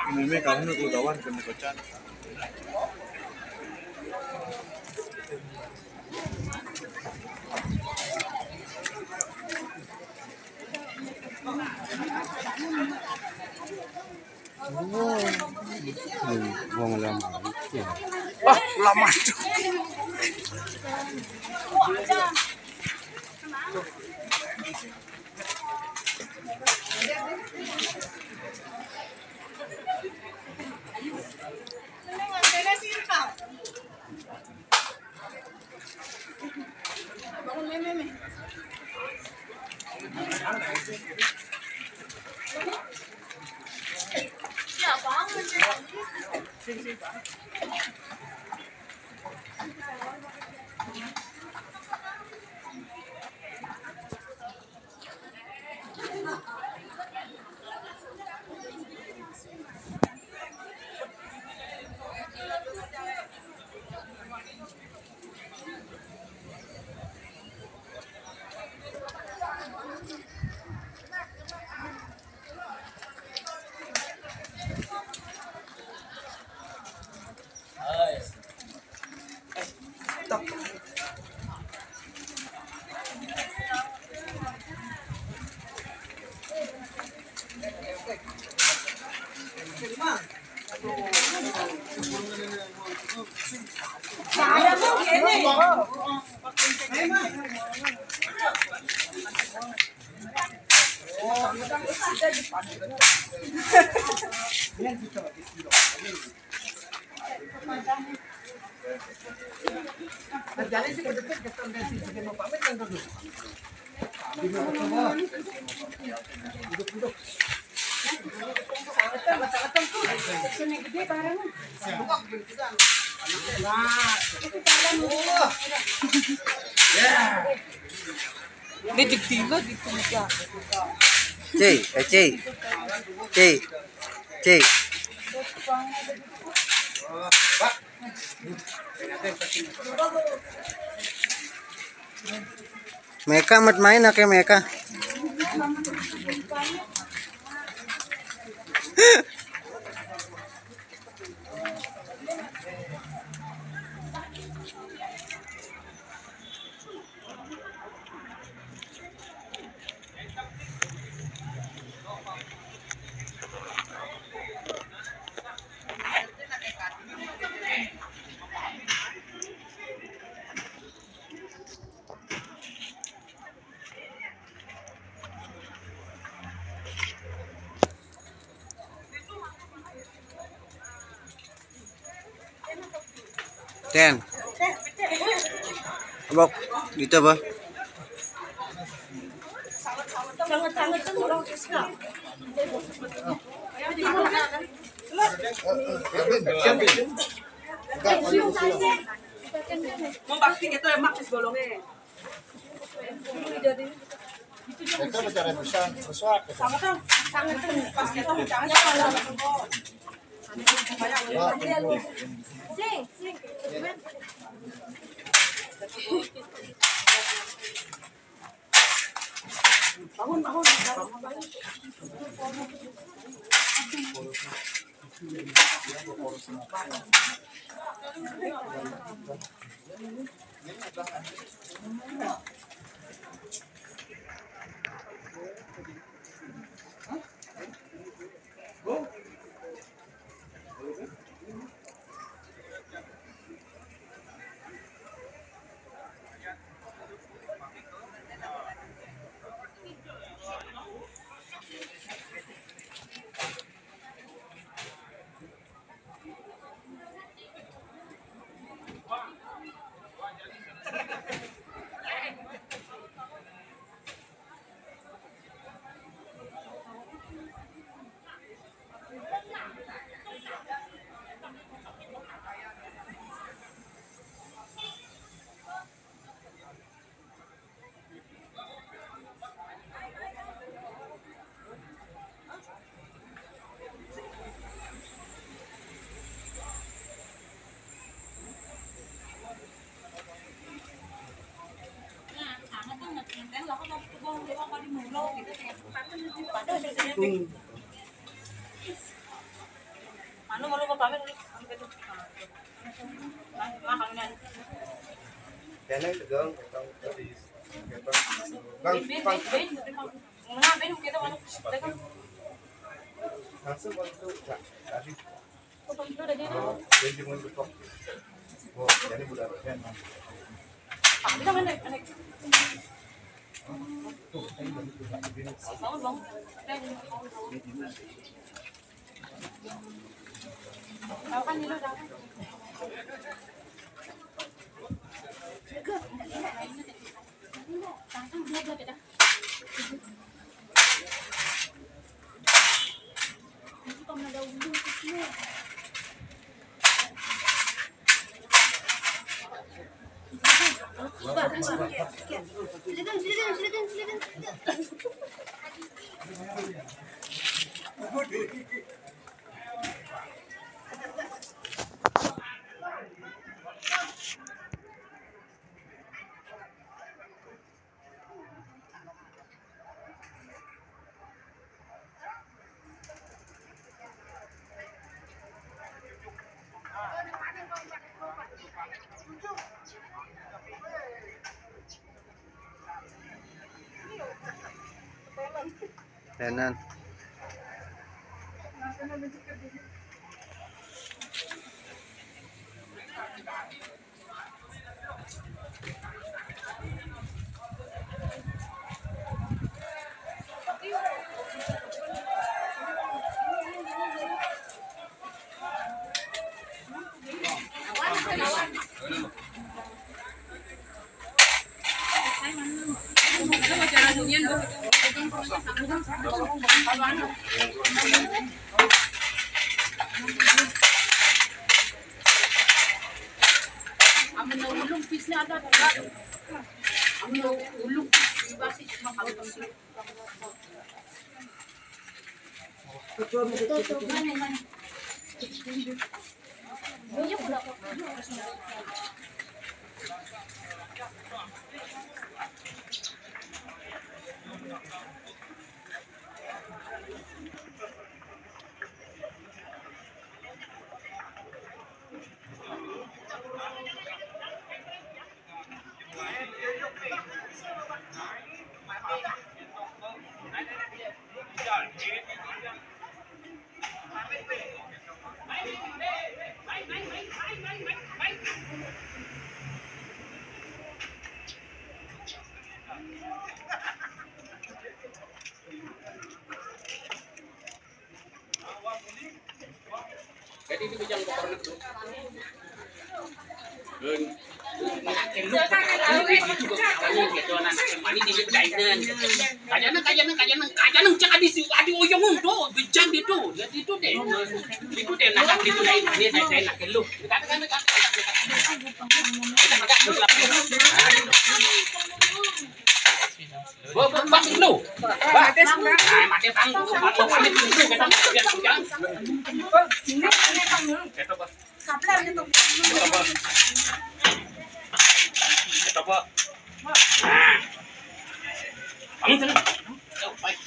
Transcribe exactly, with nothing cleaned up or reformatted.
Meme kamu nak keluar kawan kena kocan. Wong lama. Ah, lama. Ini dikit dikit ya. Cik, eh, cik. Cik. Cik. Meka mat main ake Meka. Ten. Abok, dito ba? Sangat-sangat tuh orang Rizka. Mau bakti gitu ya, Mak, golongnya. Ito, bicara bisa, masuak. Anu, malu mau pamit dulu. Anu gitu. Nah, nah, kalau ini. Kena tegang, tegang, tadi. Bang, bang, bang, bang, bang. Nah, bang, kita mau tegang. Langsung waktu, ya, tadi. Oh, jadi mau betok. Oh, jadi udah, ya, nah. Tenan. Amun ulung pisnya ada, amun ulung pis, cuma kalau Jadi itu bijang pokoknya tuh. Nah, elok, elok itu juga kawannya gitu, anak mani di situ dainan. Kajana, kajana, kajana, kajana cak adi si, adi oyong tuh, bijang gitu. Jadi itu deh. Itu deh, nah, itu deh. Ini deh, deh, nah, elok. Kata, kata, kata. Bo, bo, bang, lu. Bang. Nah, mati, bang. Bang, lu pamit dulu, kita mau lihat, ya. Kita, Bang. Kita, Bang. Bangun sana. Ayo, baik.